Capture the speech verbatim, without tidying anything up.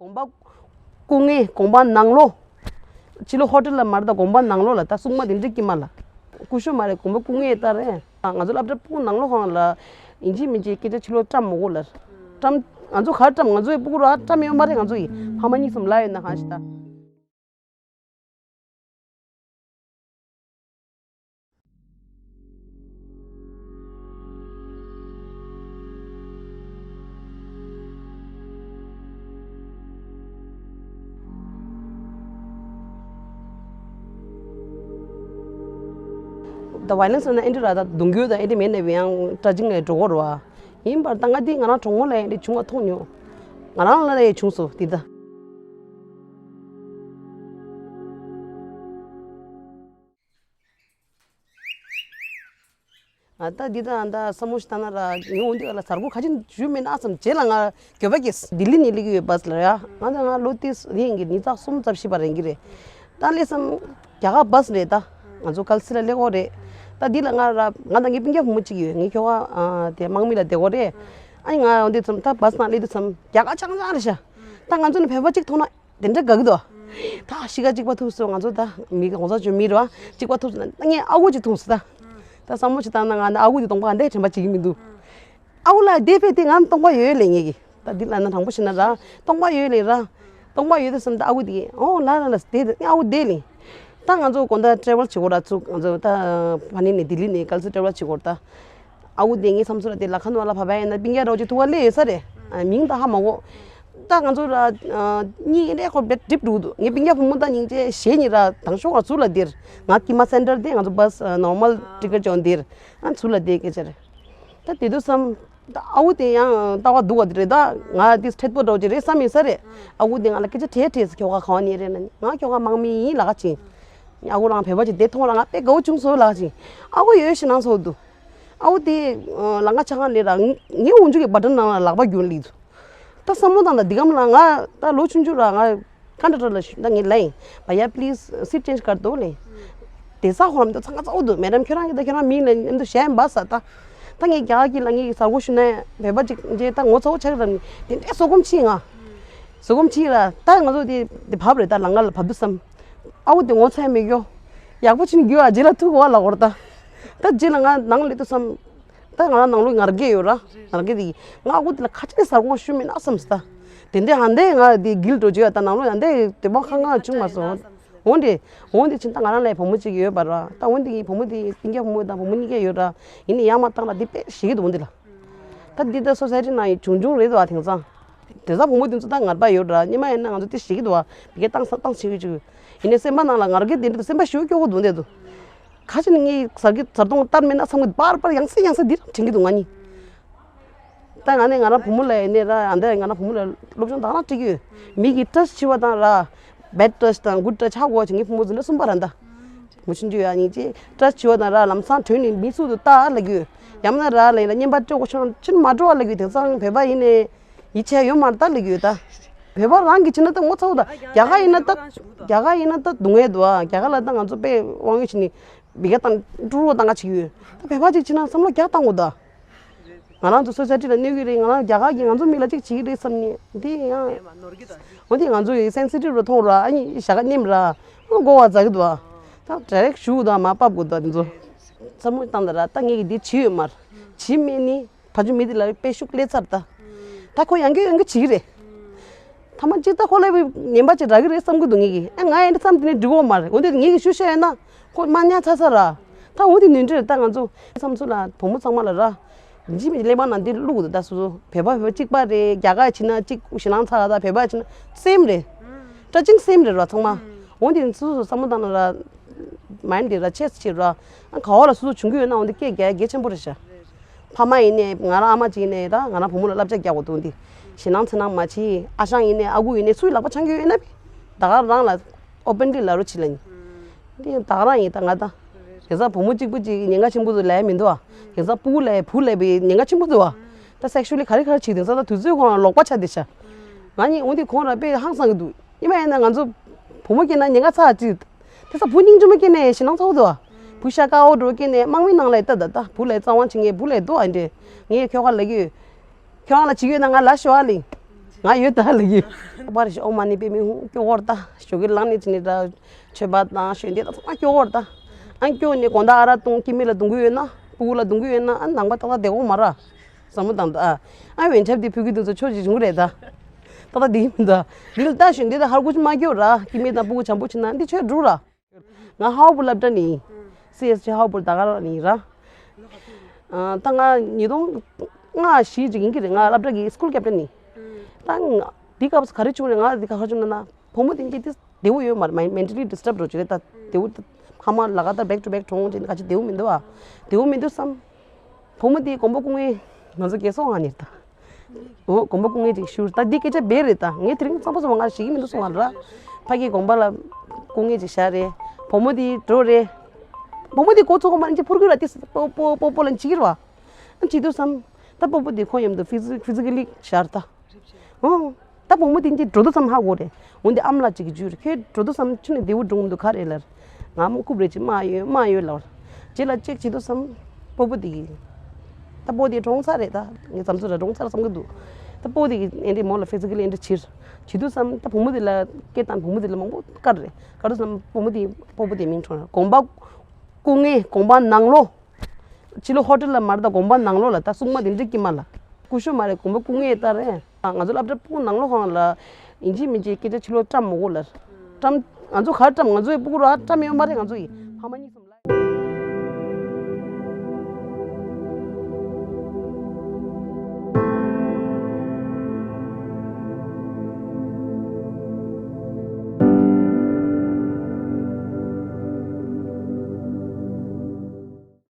དགོན་པ་སྐུ་ངལ། དགོན་པ་ནང་ལོགས། ཕྱི་ལོགས་ཧོ་ཊེལ་ལ་མ་རེད། ད་དགོན་པ་ནང་ལོགས་ལ། ད་སྲུང་མ་དེ་འདྲ་སྐྱིད་མ་ལ། སྐུ་ཞབས་མ་རེད། དགོན་པ་སྐུ་ངལ་ད་རེད། ང་ཚོ་སློབ་གྲྭ་སྤུ་གུ་ནང་ལོགས་ཁང་ལ་ཡིན་གཅིག་མིན་གཅིག་སྐད་ཆ་ཕྱི་ལོགས་བཀྲམ་མ་དགོས་ལ། བཀྲམ། ང་ཚོ་ག་རེ་བཀྲམ། ང་ཚོའི་སྤུ་གུ་ར་བཀྲམ་ཡོད་མ་རེད། ང་ཚོ་ཡི་ཕ་མ་གཉིས་གསུམ་ལ་ཡོད་ན་གང་ཞིག་ད། ད་ཝའི་ལེན་སི་ན་ཨེ་འདྲ་ར། ད་གདུང་རྒྱུད་ད་ཨེ་འདྲ་མེད་ནས་ཡང་སྐྲ་འཇིང་ནས་འགྲོ་གོ་ར་བ། ཡིན་པར་ད་ང་འདི་ང་རང་གྲོགས་མོ་ལ་ཡང་འདི་བྱུང་བ་མཐོང་མྱོང་། ང་རང་ལ་ཡང་བྱུང་སོང་འདི་ད། ཨ་ད་འདི་ད་ད་བསམ་བློ་ཞིག་བཏང་ན་ར། ངས་འོ་འདི་ག་ལ་གཟའ་འཁོར་ཁ་ཅིག་ཞུ་མེད་ན་བསམ། རྗེས་ལ་ང་འགྱོད་པ་སྐྱེས། ལྡི་ལི་ནས་སླེབས་ཀྱི་ཡོད་བྷ་སི་ལ་ཡ། ང་ད་ང་ལོ་དེ་ཡིན་གྱི་ཉི་ཤུ་རྩ་གསུམ་རྩ་བཞི་བར་ཡིན་གྱི་རེད། ད་སླེབས་སམ་རྒྱ་གར་བྷ་སི་རེད་ད། ང་ཚོ་ཀལ་སི་ལ་སླེབས་ཀྱི་ཡོད་རེད། ད་འདི་ལ་ང་ར། ང་དང་ངའི་སྤུན་ཀྱག་བུ་མོ་གཅིག་ཡོད། ངའི་ཁྱོ་ག་ཨ་དེ་དམག་མི་ལ་བསྡད་ཀྱི་ཡོད་རེད། ཨ་ནི་ང་འོ་འདི་ཙམ་ད་བྷ་སི་ནང་སླེབས་དུས་ཙམ་རྒྱ་གར་ཆང་ཆང་རེད་ཤག་ད་ང་ཚོ་ནི་བོད་པ་གཅིག་མཐོང་ན། དེ་འདྲ་དགའ་གི་འདུག་ད་གཤིས་ཀ་གཅིག་པ་ཐུག་སོང་། ང་ཚོ་ད་མི་གོང་ས་མཆོག་མི་རེད་བ། གཅིག་པ་ཐུག་སོང་ན་ངས་ཨ་ཁུ་གཅིག་མཐོང་སོང་ད། ད་བསམ་བློ་ཞིག་བཏང་ན་ང་ནི་ཨ་ཁུ་དེ་སྟོང་པ་ག་འདྲས་དྲན་པ་བྱེད་ཀྱི་མི་འདུག་ཨ་ཁུ་ལགས་དེ་ཕེབས་དེ་ང་སྟོང་པ་ཡོད་ལས་ངེས་ཀྱི། ད་འདི་ལ་ན་དྲང་པོ་བཤད་ན་ར་སྟོང་པ་ཡོད་ལས་ར། སྟོང་པ་ཡོད་དུས་ཙམ་ད་ཨ་ཁུ་དེ་ཨོ་ལ་ལ་ལ་དེ་ཨ་ཁུ་དེ་ལས། ད་ང་ཚོ་དགོང་དག་ཊེ་རེ་ཝལ་བྱེད་དགོས་ར། ཚུར་ང་ཚོ་ད་ཕ་ནི་ནས་ལྡི་ལི་ནས་ཀལ་སི་ཊེ་རེ་ཝལ་བྱེད་དགོས་ར་ད། ཨ་ཁུ་དེ་ངའི་བསམ་ཚུལ་ལ་དེ་ལ་ཁ་ནུ་བ་ལ་བ་བ་ཡིན་ན་སྤུན་ཀྱག་རོགས་ཀྱི་ཐུག་པ་སླེབས་ཡོད་ས་རེད། ཨ་མིང་ད་ཧ་མ་གོ་ད་ང་ཚོ་ར་གཉིས་ཀྱི་ལས་ཁོ་བེད་གྲིབ་འགྲོ་འདུག་ངའི་སྤུན་ཀྱག་བུ་མོ་ད་སྙིང་རྗེ་ཞེ་གཉིས་ར་དང་ཤོག་ང་ཚུར་ལ་དེར་ང་ཀི་མ་སེན་ཊར་དེ་ང་ཚོ་བྷ་སི་ནོར་མལ་ཊི་ཀེ་ཊི་ཅོག་དེར་ང་ཚུར་ལ་དེ་སྐད་ཆ་རེད། ད་དེ་དུས་སམ་ད་ཨ་ཁུ་དེ་ཡང་ལྟ་བ་སྡུག་པ་དེ་རེད། ད་ང་དེ་འཕྲལ་པོ་འགྲོ་གི་རེད་བསམ་ཡིན་ས་རེད། ཨ་ཁུ་དེ་ང་ལ་སྐད་ཆ་དྲིས་དྲིས་སོང་། ཁྱོ་ག་ག་བ་ནས་རེད་ན། ང་ཁྱོ་ག་དམག་མི་ཡིན་ལབ་ཀྱིན། ཨ་ཁུ་རང་བོད་པ་ཅིག་དེ་མཐོང་ར་ང་དཔེ་དགའ་བོ་བྱུང་སོང་ལབ་ཀྱིན། ཨ་ཁུ་ཡོད་ཞེད་སྣང་ཚ་བོ་འདུག་ཨ་ཁུ་དེ་ལམ་ཁ་ཆ་ཚང་ལ་ར་ངའི་འོག་འཇུག་གི་བ་ཊན་ནང་ལ་ལག་པ་བསྒྱུར་ལིག་འདུག་ད་བསམ་བློ་བཏང་ད་འདི་གམ་ལ་ང་ད་ལོ་ཆུང་ཆུང་ར། ང་ཀན་ཌག་ཊར་ལ་ཞུ་ད་ངས་ལབ་ཡིན། བ་ཡ་པི་ལིས་སིཊ་ཅེན་ཇི་ཀར་དོ་ལབ་ཡིན། དེ་ས་ཧོ་རམ་དུ་ཚང་ཁ་ཚ་བོ་འདུག་མེ་ཌམ་ཁྱོད་རང་གི་ད་ཁྱོད་རང་མིང་ལ་མཉམ་དུ་བཤད་ཡིན་པ་ས་ད། ད་ངས་རྒྱ་གར་གྱི་ལ་ངའི་གཟའ་འཁོར་ཞུ་ན་བོད་པ་ཅིག་མཇལ་ད་ངོ་ཚ་བོ་ཆགས་ཀྱི་ར། དེ་འདྲའི་བཟོད་སྒོམ་ཆེ་ང་། བཟོད་སྒོམ་ཆེ་ར། ད་ང་ཚོ་དེ་དེ་བབས་རེད། ད་ལམ་ཁ་ལ་བབས་དུས་སམ། ཨ་ཁུ་དེ་ངོ་ཚ་མེད་ཀྱོ། ཡག་པོ་ཕྱིན་རྒྱུ་ཨ་རྗེས་ལ་ཐུག་གོ་ལ་འོར་ད། ད་རྗེས་ལ་ང་ནང་སླེབས་དུས་སམ། ད་ང་ལ་ནང་ལོགས་ངར་སྐད་ཡོད་ར། ངར་སྐད་དེ་ང་ཨ་ཁུ་དེ་ལ་ཁ་ཆེ་ས་དགོངས་ཞུ་མེད་ན་བསམ་སོང་ད། དེ་འདྲའི་ཨ་འདྲས་ང་དེ་གིལ་འགྲོ་བྱོས་ཨ། ད་ནང་ལོགས་ཨ་འདྲས་དེ་མོ་ཁ་ང་བྱུང་མ་སོང་། འོན་ཏེ་འོན་ཏེ་ཕྱིན་ད་ང་རང་ལ་བུ་མོ་གཅིག་ཡོད་པ་ར། ད་འོན་ཏེ་ངའི་བུ་མོ་དེ་སྤུན་ཀྱག་བུ་མོ་དང་བུ་མོ་གཉིས་ཀ་ཡོད་ར། ཡིན་ནའི་ཡང་མ་བཏང་ལ་དེ་དཔེ་ཞེད་ཀྱི་འདུག་འོན་ཏེ་ལ། ད་འདི་ད་སོ་སའི་ཊི་ནང་ཡི་བྱུང་བྱུང་རེད་འདུག་ཨ། དེང་སང་དེང་སང་བུ་མོ་དེ་ཚོ་ད་ངར་པ་ཡོད་ར། སྔོན་མ་ཡིན་ན་ང་ཚོ་དེ་ཞེད་ཀྱི་འདུག་ཨ། བི་གེ་བཏང་ས་བཏང་ཞེད་ཀྱི་བྱུང་། ཡིན་ནའི་སེམས་པ་ནང་ལ་ངར་སྐད་དེ་འདྲ་འདུག་སེམས་པ་ཞེ་པོ་སྐྱོ་གི་འདུག་འདི་འདུག་ཁ་ཅིག་ནི་ངའི་གཟར་གྱི་གཟར་གདོང་བསྟར་མེད་ན་བསམ་གི་འདུག་པར་པར་ཡང་སེ་ཡང་སེ་འདི་རང་དྲན་གྱི་འདུག་ང་གཉིས། ད་ང་ནི་ང་རང་བུ་མོ་ལ་ཡིན་ནའི་ར། ཨ་འདི་ང་རང་བུ་མོ་ལ་སློབ་སྦྱོང་ད་ག་རང་སྤྲད་ཀྱི་ཡོད། མི་གི་ཊ་ཆི་བ་དང་ར། བེཌ་ཊ་ཆི་དང་གུཌ་ཊ་ཆི་ཧ་གོ་བ་ཅིག་ངའི་བུ་མོ་ཚོ་འདྲ་གསུམ་པ་ར་འདའ། མུ་ཆུང་ཆུང་ཡ་གཉིས་ཀྱིས་ཊ་ཆི་བ་དང་ར་ལམ་སང་དྲོད་ནི་མི་ཚུགས་འདུག་ལྟ་ལབ་ཀྱི་ཡོད། ཡང་ན་ར་ལ་ཡིན་ལ་བརྙན་པར་སྤྲོད་དགོས་ཆུང་ཆུང་མ་འགྲོ་བ་ལབ་ཀྱི་ཡོད། དེང་སང་བོད་པ་ཡིན་ནའི་ཡིད་ཆེས་ཡོད་མ་རེད་ད་ལབ་ཀྱི་ཡོད་ད། བོད་པ་རང་གི་བྱས་ན་ད་ངོ་ཚ་བོ་ད། རྒྱ་གར་ཡིན་ན་ད། རྒྱ་གར་ཡིན་ན་ད་སྡུག་བསྔལ་འདུག་ཨ། རྒྱ་གར་ལ་ད་ང་ཚོ་དཔེ་དབང་ཡོད་བྱས་ནས་བི་ག་བཏང་ཀྲུ་རུ་བཏང་ག་བྱེད་ཀྱི་ཡོད། ད་བོད་པ་ཅིག་བྱས་ན་བསམ་བློ་རྒྱག་བཏང་དགོས་ད། ང་རང་ཚོ་སོ་སའི་ཊི་ལ་གནོད་ཀྱི་རེད། ང་རང་རྒྱ་གར་གྱིས་ང་ཚོ་མི་ལ་ཅིག་བྱེད་ཀྱི་རེད་བསམ་ནས་འདི་ཡང་། འོ་དེ་ང་ཚོ་ཡི་སེན་སི་ཊིབ་རུ་མཐོང་ར། ཨ་ནི་ཞྭ་ཁ་མནན་ར། མགོ་བ་འཛག་གི་འདུག་ཨ། ད་ཌའི་རེག་ཞུ་དང་མ་ཕབ་དགོས་འདུག་ཨ། འདི་ཚོ་བསམ་བློ་བཏང་ད་ར། ད་ངས་ཀྱི་འདི་བྱེད་ཡོད་མ་རེད། བྱེད་མེད་ནི་ཕ་ཆུ་མི་འདི་ལ་དཔེ་ཤུགས་སླེབས་ཚར་ད། ད་ཁོ་ཡང་སྐྱོད་ཡང་སྐྱོད་བྱེད་ཀྱི་རེད། ཐ་མ་གཅིག་ད་ཁོ་ལ་བའི་ངན་པ་ཅིག་རག་གི་རེད་བསམ་གི་འདུག་ངེད་ཀྱིས། ཨ་ང་ཡང་འདི་བསམ་དེ་ནས་འགྲིག་གོ་མ་རེད། འོ་འདི་ངེད་ཀྱིས་ཞུ་བཤད་ཡོད་ན་ཁོ་མ་ཉར་ཚར་ཚར་ར། ད་འོ་འདི་ནོར་འཁྲུལ་རེད། ད་ང་ཚོ་བསམ་ཚུལ་ལ་བུ་མོ་ཚང་མ་ལ་ར། ཡིན་གཅིག་མིན་གཅིག་གླེང་བ་ནང་འདི་བླུག་འདུག་ད་སོ་སོ་བོད་པ་བོད་པ་གཅིག་པ་རེད། རྒྱ་གར་ཕྱིན་ན་གཅིག་ཞེད་སྣང་ཚ་ག་ད་བོད་པ་ཕྱིན་ན་སེམས་རེད། སྐྲ་ཅིང་སེམས་རེད་ར་ཚང་མ། འོ་འདི་སོ་སོ་བསམ་བློ་བཏང་ན་ར། མ་ཡིན་འདི་ར་ཆེས་ཆེ་ར། ཨ་ག་བ་ལ་སོ་སོ་བྱུང་གི་ཡོད་ན་འོ་འདི་སྐད་རྒྱག་གལ་ཆེན་པོ་རེད་ཤག་ཕ་མ་ཡིན་ནའི་ང་རང་ཨ་མ་ཅིག་ཡིན་ནའི་ད་ང་རང་བུ་མོ་ལ་བསླབ་བྱ་རྒྱག་དགོས་འདུག་འདི་ཞེད་སྣང་ཚ་སྣང་མ་བྱེད། ཨ་ཞང་ཡིན་ནའི་ཨ་ཁུ་ཡིན་ནའི་སུའི་ལག་པ་འཆང་གི་ཡོད་ན་བི། ད་ག་རང་ལ་ཨོ་པན་ལི་ལབ་རོགས་བྱེད་ལ་ཡིན། འདི་ད་ག་རང་ཡིན་ད་ང་ད། དེང་སང་བུ་མོ་གཅིག་པུ་གཅིག་ཉེན་ཁ་ཆེན་པོ་ཚོ་ལས་མི་འདུག་ཨ། དེང་སང་སྤུ་གུ་ལས་བུ་ལས་པའི་ཉེན་ཁ་ཆེན་པོ་འདུག་ཨ། ད་སེག་ཤུ་ལི་ག་རེ་ག་རེ་བྱེད། དེང་སང་ད་དུས་ཚོད་ཁོང་ལ་ལོག་པ་ཆགས་བསྡད་ཤག་ང་གཉིས་འོ་འདི་ཁོང་ར་དཔེ་ཧང་སང་གི་འདུག་ཡིན་པ་ཡིན་ན་ང་ཚོ་བུ་མོ་སྐྱེས་ན་ཉེན་ཁ་ཚ་གཅིག་དེང་སང་བུ་སྙིང་རྗེ་མོ་སྐྱེས་ནས་ཞེད་སྣང་ཚ་བོ་འདུག་ཨ། བུ་ཤ་དཀར་བོ་འགྲོ་སྐྱེས་ནས་དམག་མི་ནང་ལ་ཡི་ལྟ་ད་ད་བུ་ལ་ཡི་རྩ་དབང་བྱེད་ངས་བུ་ལ་ཡི་འདུག་ཨ། འདྲེ་ངས་ཁྱོད་ཁ་ལ་གི་ཡོད། ཁྱོད་རང་ལ་བྱེད་ཡོད་ན་ང་ལ་ཤོག་ཨ་ལིང་། ང་ཡོད་ད་ལ་ཡོད། པར་ཞོག་མ་ནི་པེ་མི་ཧུང་སྐྱོ་བོར་ད་ཞོག་གི་ལང་ནི་ཅི་ནི་ད་ཆོས་པ་དང་ཞོན་དེ་ད་ཚང་སྐྱོ་བོར་ད། ཨང་སྐྱོ་ནི་གོང་ད་ཨ་ར་ཏུང་ཀི་མི་ལ་དུང་གུ་ཡོད་ན་པུ་ལ་དུང་གུ་ཡོད་ན་ཨ་ནང་པ་ད་ད་དེ་གོ་མ་ར། བསམ་བློ་བཏང་ད་ཨ། ཨ་ཝེན་ཆབ་དེ་ཕུ་གི་དུང་ཚོ་ཆོས་ཅི་བྱུང་རེད་ད། ད་ད་དེ་གི་མི་ད། འདི་ལ་ད་ཞོན་དེ་ད་ཧར་གུ་ཅི་མ་སྐྱོ་ར་ཀི་མི་ད་པུ་གུ་ཆམ་པོ་ཆི་ན་འདི་ཆོས་འགྲུ་ར། ང་ཧའོ་པུ་སློབ་གྲྭ་ནི། སི་ཨེས་ཅི་ཧའོ་པུ་ད་ག་ར་ནི་ར། ཨ་ད་ང་ཉིས་སྟོང་ལྔ་བཞི་ཅིག་ཡིན་གྱི་རེད། ང་སློབ་གྲྭ་གི་སི་ཀུལ་ཀེབ་ཊན་ནི། ད་ང་འདི་སྐབས་སུ་ག་རེ་བྱུང་རེད། ང་འདི་ག་རེ་བྱུང་ན་ན་བུ་མོ་དེ་འདི་བདེ་བོ་ཡོད་མ་རེད། མེན་ཊལ་ལི་ཌི་སི་ཊརབ་འགྲོ་གི་རེད་ད། བདེ་བོ་ཕ་མ་ལ་ག་ད་བེག་ཊུ་བེག་གྲོངས་བྱས་ནས་ག་ཅི་བདེ་བོ་མི་འདུག་ཨ། བདེ་བོ་མི་འདུག་བསམ། བུ་མོ་དེ་དགོན་པ་སྐུ་ངལ་ང་ཚོ་རྒས་སོང་ཨ་ནི་ད། འོ་དགོན་པ་སྐུ་ངལ་ཅིག་ཞུ་ད་འདི་སྐད་ཆ་བེ་རེད་ད། ངས་དེ་རིང་ཙམ་པ་ཙམ་པ་ང་ཞིག་གི་མི་འདུག་སོང་ང་ར། ཕ་གི་དགོན་པ་ལ་སྐུ་ངལ་ཅིག་བཞག་རེད། བུ་མོ་དེ་འགྲོ་རེད། བུ་མོ་དེ་གོ་ཚོད་མ་ཅིག་ཕུར་གུ་ར་དེ་པོ་པོ་པོ་པོ་ལ་འཇིག་གི་ར་བ། ཨ་འཇིག་འདུག་བསམ། ད་སྤོ་བོ་དེ་ཁོང་མཉམ་དུ་ཕི་ཛི་ཕི་ཛི་ཀ་ལི་བཞག་ད། ཨོ། ད་བུ་མོ་དེ་འདི་འགྲོ་དུས་ཙམ་ཧ་གོ་རེད། འོན་ཏེ་ཨ་མ་ལགས་གཅིག་གིས་བརྗོད་རེད། ཁྱོད་འགྲོ་དུས་ཙམ་ཁྱོད་ནི་བདེ་བོ་འགྲོ་མི་འདུག་ག་རེད་ལར། ང་མོ་རྐུབ་རེ་གཅིག་མ་ཡོད་མ་ཡོད་ལར། རྗེས་ལ་ཅེག་བྱེད་དུས་ཙམ། སྤོ་བོ་དེ་གིས། ད་སྤོ་དེ་གྲོངས་ཚར་རེད་ད། ངས་བསམ་ཚུལ་ར་གྲོངས་ཚར་བསམ་གི་འདུག་ད་སྤོ་དེ་གིས་ཨེ་འདྲས་མོ་ལ་ཕི་ཛི་ཀ་ལི་ཨེ་འདྲས་བྱེད། བྱེད་དུས་ཙམ་ད་བུ་མོ་དེ་ལ་སྐད་བཏང་བུ་མོ་དེ་ལ་མང་པོ་བཀར་རེད། བཀར་དུས་ཙམ་བུ་མོ་དེ་སྤོ་བོ་དེ་མིང་གྲོངས་རེད། དགོན་པ་སྐུ་ངལ་དགོན་པ་ནང་ལོགས། ཕྱི་ལོགས་ཧོ་ཊེལ་ལ་མར་ད་དགོན་པ་ནང་ལོགས་ལ་ད་སྲུང་མ་དེ་འདྲ་སྐྱིད་མ་ལ། སྐུ་ཞབས་མ་རེད་དགོན་པ་སྐུ་ངལ་ད་རེད། ང་ཚོ་སློབ་གྲྭ་སྤུ་གུ་ནང་ལོགས་ཁང་ལ་ཡིན་གཅིག་མིན་གཅིག་སྐད་ཆ་ཕྱི་ལོགས་བཀྲམ་མ་དགོས་ལ། བཀྲམ། ང་ཚོ་ག་རེ་བཀྲམ། ང་ཚོའི་སྤུ་གུ་ར་བཀྲམ་ཡོད་མ་རེད། ང་ཚོ་ཡི་ཕ་མ་གཉིས་སུ།